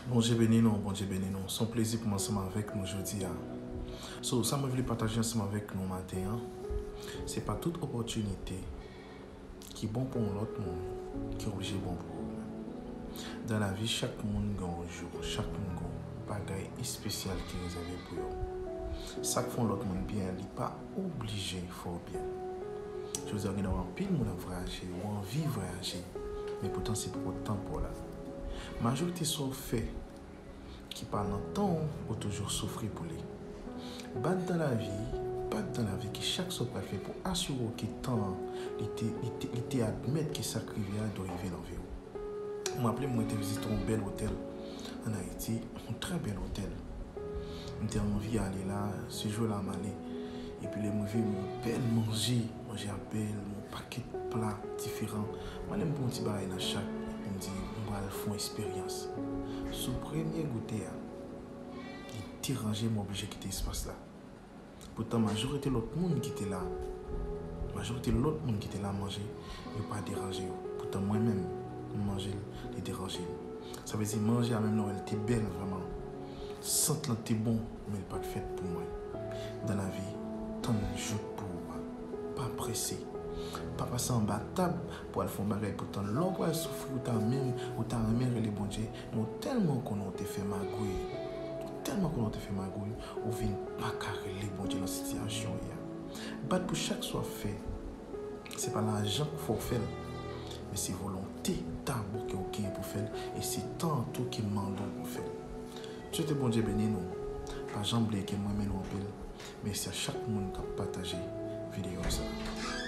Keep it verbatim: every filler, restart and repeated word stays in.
Bondye beni nou, Bondye beni nou. Se yon plezi pou m ansanm avèk nou jodi a. So, sa mwen vle pataje ansanm avèk nou maten an, se pa tout opòtinite ki bon pou yon lòt moun ki oblije bon pou ou menm. Dan lavi, chak moun gen yon jou, chak moun gen yon bagay espesyal ki rezève pou yo. Sa k fè yon lòt moun byen, li pa oblije fè w byen. Jodi a, gen anpil moun ap vwayaje, ou anvi vwayaje, men poutan se poko tan pa w la. Majorite sa w fè ki pa nan tan w, ou toujou soufri pou li. Bat dan lavi, bat dan lavi ki chak sa w pral fè pou asire w ke tan an, li te, li te, li te admèt ke sa k rive a dwe rive nan vi w. M raple m, mwen te vizite yon bèl otèl ann Ayiti, yon trè bèl otèl. M te anvi ale la, se jou la m ale. Epi lè m rive, m wè yon bèl manje, manje a bèl, yon pakèt pla diferan. M ale m pran yon ti bagay nan chak, epi m di, m pral fè yon eksperyans. Sou premye goute a, li deranje m, m oblije kite espas la. Poutan majorite lòt moun ki te la, majorite lòt moun ki te la manje, yo pa deranje yo. Poutan mwen menm, m manje l, li deranje m. Sa vle di manje a menm lè w wè l te bèl vrèman. Sant lan te bon, men l pa t fèt pou mwen. Dan lavi, tann jout pou ou a. Pa prese. Pa pase anba tab pou al fè yon bagay poutan lè w pral soufri ou ta menm, ou ta renmen rele Bondye, men w tèlman konnen w te fè magouy. Ou tèlman konnen w te fè magouy, ou vin pa ka rele Bondye nan sitiyasyon w ye a. Bat pou chak sa w ap fè. Se pa lajan k fè w fè l, men se volonte dabò ke w genyen pou fè l, e se tan an tou ki mande w pou fè l. M swete Bondye beni nou. Pa janm bliye ke m renmen nou anpil. Mèsi a chak moun k ap pataje videyo sa a.